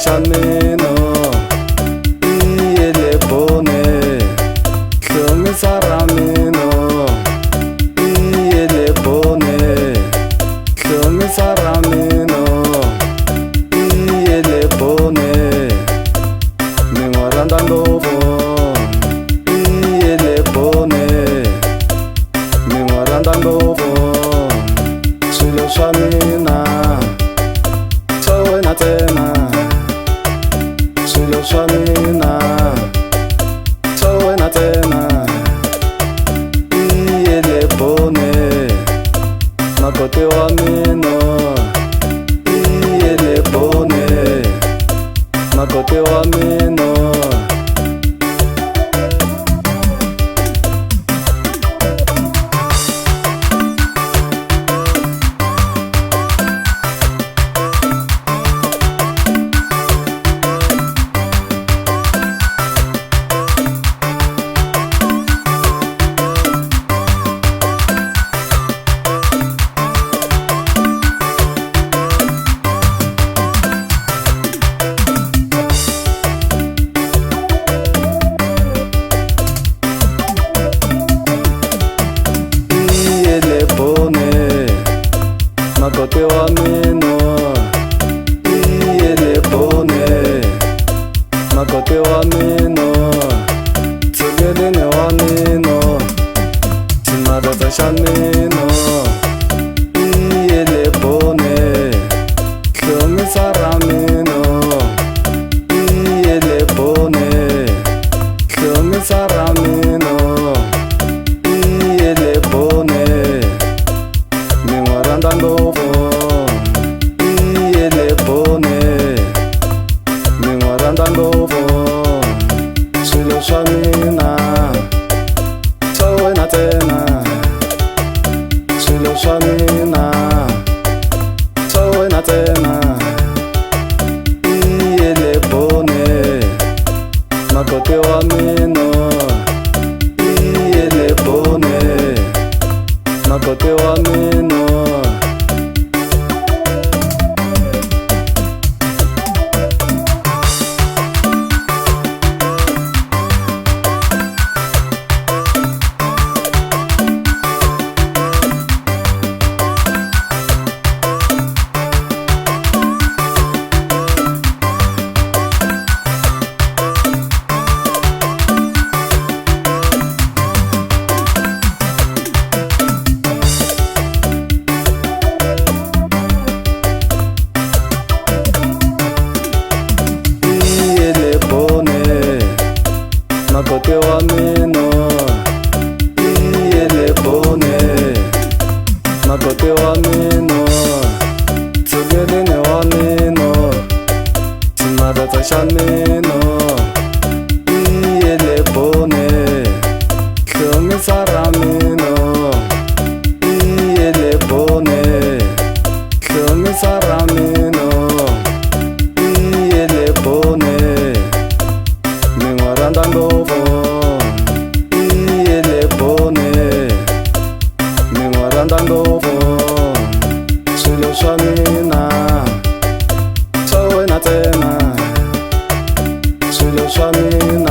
xa mina iyele bone hlomisa ra mina iyele bone hlomisa ra mina iyele bone ni n'wi rhandza ngopfu iyele bone ni n'wi rhandza ngopfu swilo swa mina swa wena ntsena swilo swa mina swa wena ntsena iyele bone makoti wa mina iyele bone makoti wa mina. Makoti wa mina iyele bone makoti wa mina tshungeleni wa mina ximarhudzo xa mina iyele bone hlomisa ra mina iyele bone hlomisa ra mina iyele bone ni n'wi rhandza ngopfu iyele bone ni n'wi rhandza ngopfu swilo swa mina swa wena ntsena swilo swa mina swa wena ntsena iyele bone makoti wa mina iyele bone makoti wa mina. Makoti wa mina iyele bone makoti wa mina tshungeleni wa mina ximarhudzo xa mina iyele bone hlomisa ra mina iyele bone hlomisa ra mina iyele bone ni n'wi rhandza ngopfu iyele bone ni n'wi rhandza ngopfu swilo swa mina swa wena ntsena swilo swa mina.